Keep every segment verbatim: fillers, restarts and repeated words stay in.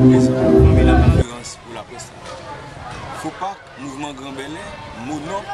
Prezan nan konferans pou laprès la. FOPAC, Mouvman Gran Bèlè, MONOP,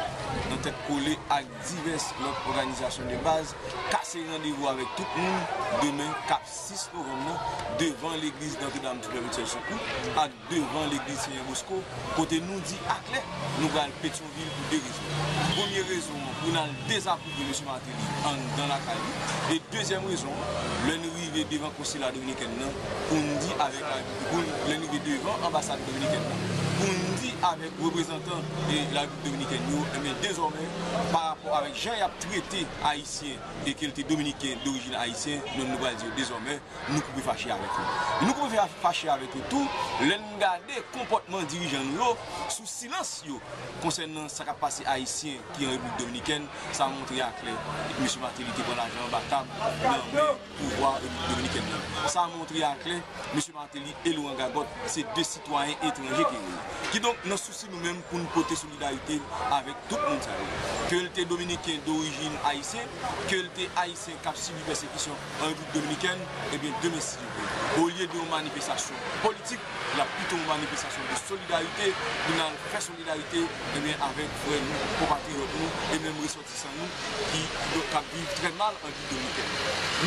nan tèt kole ak divès lòt òganizasyon de baz, kase randevou avèk tout moun demen, k ap sis novanm nan, devan legliz Notre Dame du Perpétuel Secours ak devan legliz Senyè Bosco, kote nou di aklè nou pral Petyonvil pou de rezon. Premye rezon an, pou n al dezapwouve mesye Martelly anndan lakay li. E dezyèm rezon an, lè n rive devan konsila dominikèn nan, pou n di avèk la, pou n, lè n rive devan anbasad dominikèn nan, pou n di avèk reprezantan e Larepiblik Dominikèn yo, ebyen, dezòmè, pa rapò avèk jan y ap trete Ayisyen e ke l te Dominiken dorijin ayisyen, nou, nou pral di yo dezòmè, nou koupe fache avèk yo. Nou koupe fa-, fache avèk yo tou, lè n gade konpòtman dirijan nou yo sou silans yo konsènan sa k ap pase Ayisyen ki an Repiblik Dominikèn, sa montre aklè mesye Martelly te pran lajan anba tab nan men pouvwa Repiblik Dominikèn nan. Sa montre aklè mesye Martelly e Laurent Gargot se de sitwayen etranje ke yo ye. Kidonk, nan sousi nou menm pou n pote solidarite avèk tout moun sa yo, ke l te Dominiken dorijin ayisyen, ke l te Ayisyen k ap sibi pèsekisyon an Repiblik Dominikèn, ebyen, demen, si Dye vle, olye de yon manifestasyon politik, l ap pito yon manifestasyon de solidarite, pou n al fè solidarite, ebyen, avèk frè nou, konpatriyòt nou, e menm resòtisan nou ki, ki, k ap viv trè mal an Repiblik Dominikèn.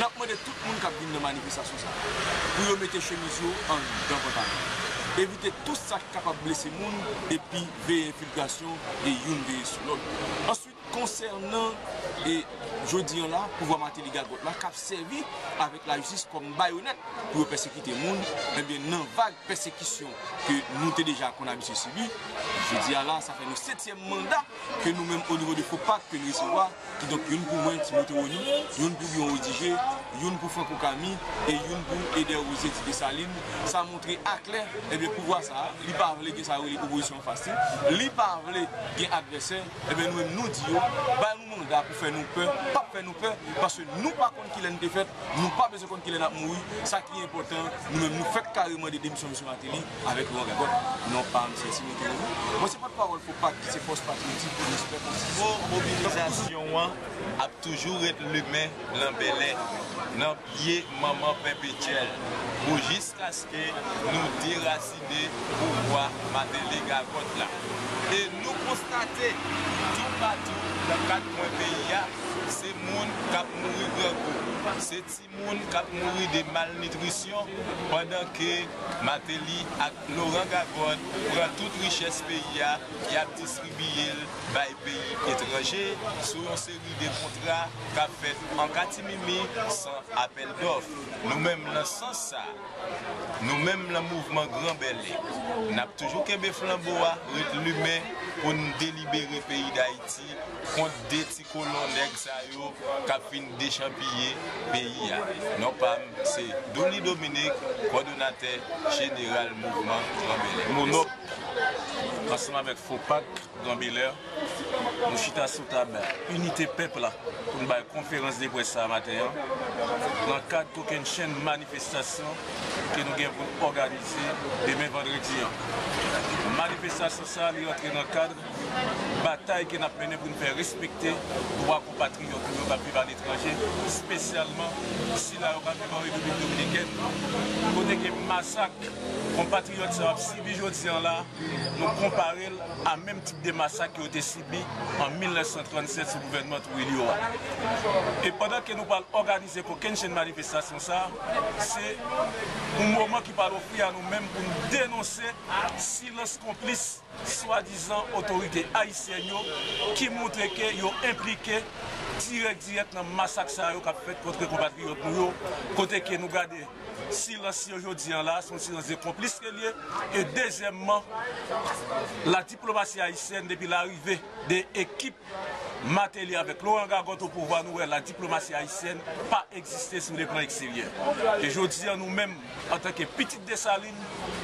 N ap mande tout moun k ap vin nan manifestasyon sa a pou yo mete chemiz yo anndan pantalon. Evite tout sa ki kapab blese moun, epi veye enfiltrasyon e youn veye sou lòt. Answit, konsènan, e, jodi an la, pouvwa Martelly Gargot la k ap sèvi avèk lajistis kòm bayonèt pou yo pèsekite moun, ebyen, nan vag pèsekisyon ke nou te deja konn abitye sibi, jodi a la, sa fè nou setyèm manda ke nou menm, o nivo de FOPAC, ke n resevwa, kidonk, youn pou mwen, Timote Rony, youn pou Guyon Rediger, youn pou Franco Camille e youn pou Eder Rosé, Ti Desalin. Sa montre aklè, ebyen, pouvwa sa a, li pa vle gen sa yo rele opozisyon an fas li, li pa vle gen advèsè, ebyen, nou menm, nou di yo, ba nou manda pou fè nou pè, p ap fè nou pè, paske nou pa konn kilè n te fèt, nou pa bezwen konn kilè n ap mouri. Sa ki enpòtan, nou menm, nou fèk kare mande demisyon mesye Martelly avèk Laurent Gargot. Non pa m, se Timote Rony. Mwen se pòtpawòl FOPAC, ki se Fòs Patriyotik pou Respè Konstitisyon. Mobilizasyon an ap toujou ret limen nan Bèlè, nan pye Manman Pèpetyèl, pou jiskaske nou derasinen pouvwa Martelly Gargot la. E nou konstate, toupatou nan kat kwen peyi a, se moun k ap mouri grangou, se timoun k ap mouri de malnitrisyon, pandan ke Martelly ak Laurent Gargot pran tout richès peyi a, y ap distribiye l bay peyi etranje sou yon seri de kontra k ap fèt an katimimi, san apèl dòf. Nou menm, nan sans sa, nou menm, nan mouvman Gran Bèlè, n ap toujou kenbe flanbo a ret limen pou n delibere peyi Dayiti kont de ti kolon nèg sa yo k ap fin dechanpiye peyi a. Non pa m, se Douly Dominique, kòdonatè jeneral mouvman Gran Bèlè. MONOP, ansanm avèk FOPAC Gran Bèlè, nou chita sou tab Inite Pèp la pou n bay konferans de près sa a maten an, nan kad kokennchenn manifestasyon ke nou gen pou n òganize demen vandredi an. Manifestasyon sa a, li rantre nan kad batay ke n ap mennen pou n fè respekte dwa konpatriyòt nou yo k ap viv aletranje, espesyalman sila yo k ap viv an Repiblik Dominikèn, kote ke masak konpatriyòt sa yo ap sibi jodi an la, nou konpare l a menm tip de masak ke yo te sibi an mil nèf san trannsèt sou gouvènman Trujillo a. E pandan ke nou pral òganize kokennchenn manifestasyon sa a, se yon moman ki pral ofri a nou menm pou n denonse silans konplis swadizan otorite ayisyèn yo ki montre ke yo enplike dirèk dirèk nan masak sa yo k ap fèt kont konpatriyòt nou yo, kote ke nou gade silans yo jodi an la, se yon silans de konplis ke l ye. E dezyèmman, la diplomasi ayisyèn, depi larive de ekip Martelly avèk Laurent Gargot o pouvwa, nou wè la diplomasi ayisyèn pa egziste sou le plan eksteryè. E jodi an, nou menm, antanke pitit Desalin,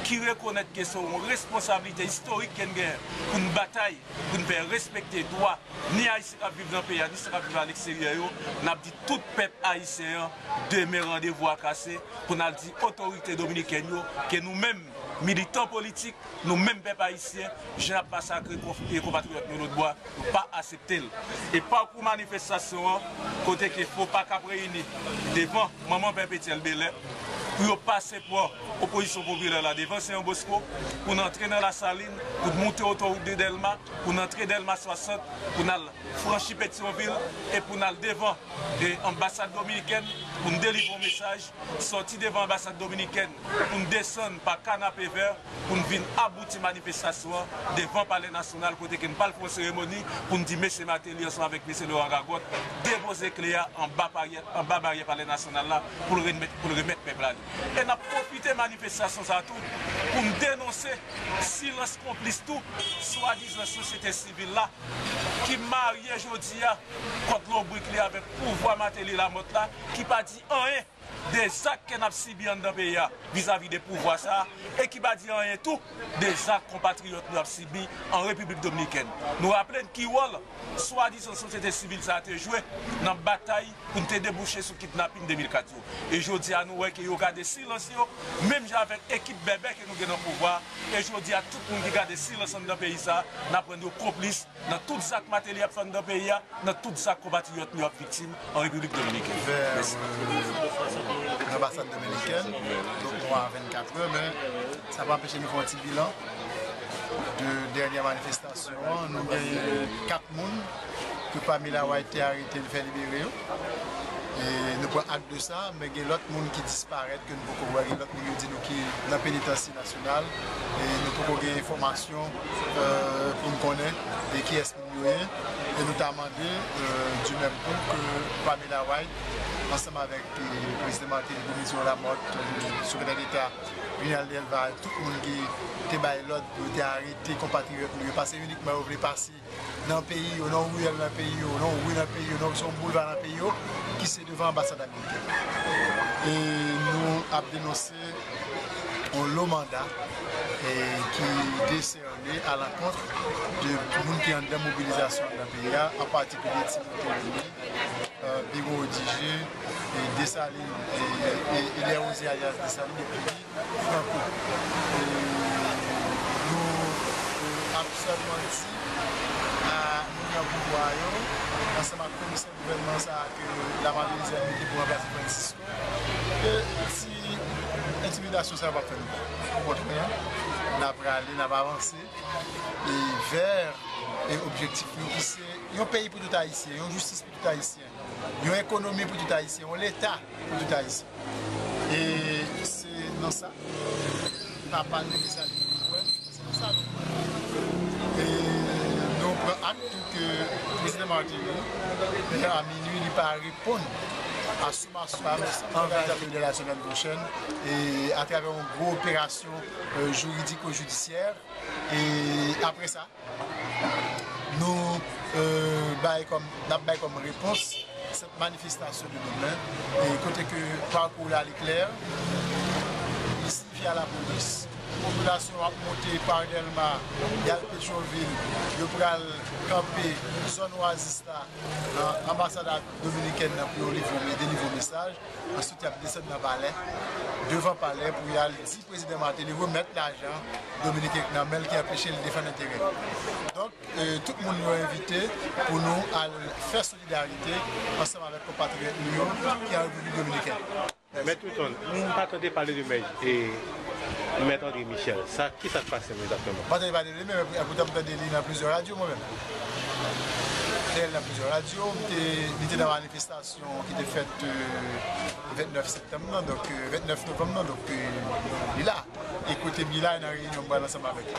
ki rekonèt ke se yon responsablite istorik ke n genyen pou n batay, pou n fè respekte dwa ni Ayisyen k ap viv nan peyi a, ni sa k ap viv aleksteryè yo, n ap di tout pèp ayisyen an, demen randevou a kase pou n al di otorite dominikèn yo ke nou menm, militan politik, nou menm pèp ayisyen, jan y ap masakre konf-, e konpatriyòt nou lòtbò a, nou pa aksepte l. E pakou manifestasyon an, kote ke FOPA k ap reyini devan manman Pèpetyèl Belè, pou yo pase pran opozisyon popilè la devan Seyon Bosko, pou n antre nan Lasalin, pou n moute otowout de Dèlma, pou n antre Dèlma swasant, pou n al franchi Petyonvil, e pou n al devan, e, anbasad dominikèn, pou n delivre yon mesaj, sòti devan anbasad dominikèn, pou n desann pa Kanapevè, pou n vin abouti manifestasyon an devan Palè Nasyonal, kote ke n pral fè yon seremoni pou n di mesye Martelly ansanm avèk mesye Laurent Ragot depoze kle a anba baryè, anba baryè Palè Nasyonal la, pou l remèt, pou l remèt pèp la li. E n ap pwofite manifestasyon sa a tou pou n denonse silans konplis tou swadizan sosyete sivil la ki marye jodi a kòd lobrik li avèk pouvwa Martelly Lamothe la, ki pa di anyen de zak ke n ap sibi anndan peyi a vizavi de pouvwa sa a, e ki pa di anyen tou de zak konpatriyòt nou ap sibi an Repiblik Dominikèn. Nou raple n ki wòl swadizan sosyete sivil sa a te jwe nan batay pou n te debouche sou kidnapin de mil kat yo. E jodi a, nou wè ke yo gade silans yo, menm jan avèk ekip bèbè ke nou gen nan pouvwa a. E jodi a, tout moun ki gade silans anndan peyi sa a, n ap rann yo konplis nan tout zak Martelly ap fè anndan peyi a, nan tout zak konpatriyòt nou ap viktim an Repiblik Dominikèn. Vè, mèsi. Euh, anbasad dominikèn, donk nou a vennkat è, men sa pa anpeche nou fè yon ti bilan de dènyè manifestasyon an. Nou genyen kat moun ke Pamela White te arete, l fè libere yo. E nou pran ak de sa, men gen lòt moun ki disparèt ke nou poko wè, gen lòt moun yo di nou ki nan penitansi nasyonal, e nou poko gen enfòmasyon, euh, pou n konnen e kiyès moun yo ye. E nou ta mande, euh, du même coup, ke Pamela White, ansanm avèk, euh, prezidan Martelly, Dominique Lamothe, euh, sekretè deta Rinald Delva, tout moun ki te bay lòd pou yo te arete konpatriyòt nou yo, pase inikman yo vle pase nan peyi yo, nan yon riyèl nan peyi yo, nan yon ri nan peyi yo, nan yon boulva nan peyi yo, ki se devan anbasad amerikèn. E nou ap denonse yon lo manda, e, ki desène alankont de moun ki anndan mobilizasyon anndan peyi a, an patikilye timoun ki rele, euh, Biwo D G, e, Desalin, e, e, e Lè Oze alyas Desalin, epi Franco. E nou ap sèlman di a moun nan pouvwa yo, ansanm ak komisè gouvènman sa a ke Lamothe Elisabeth mete pou ranplase Francisco, ke ti entimidasyon sa yo p ap fè nou pè. Okontrè, n ap prale, n ap avanse, e vè, e objektif nou ki se yon peyi pou tout Ayisyen, yon jistis pou tout Ayisyen, yon ekonomi pou tout Ayisyen, yon Leta pou tout Ayisyen. E se nan sa papa nou Desalin te kwè, se nan sa nou kwè. E nou pran ak tou ke prezidan Martelly, yè a minui, li pa reponn a somasyon a Federasyon de la semèn pwochèn, e atravè yon gwo operasyon, euh, jiridiko-jidisyè. E apre sa, nou, euh, bay kòm, n ap bay kòm repons sèt manifestasyon de demen, e kote ke pakou la li klè, li sinifi a lapolis. Popilasyon ap monte pa Dèlma, y al Petyonvil, yo pral kanpe zòn Oasis la, nan anbasad dominikèn nan pou yo livre, delivre mesaj. Answit, y ap desann nan palè, devan palè, pou y al di prezidan Martelly remèt lajan dominiken nan men l ki anpeche l defann enterè l. Donk, euh, tout moun yo envite pou nou al fè solidarite ansanm avèk konpatriyòt nou yo ki an Repiblik Dominikèn. Men Touton, m pa tande pale de mèt, e, mèt André Michel. Sa, kisa k pase egzakteman? M pa tande pale de li, men epoutan m tande li nan plizyè radyo, mwen menm. M tande li nan plizyè radyo, m te, li te nan manifestasyon ki te fèt, euh, vennèf septanm nan, donk, euh, vennèf novanm nan, donk, euh, li la. E kote m ye la, nan reyinyon m pral ansanm avèk li.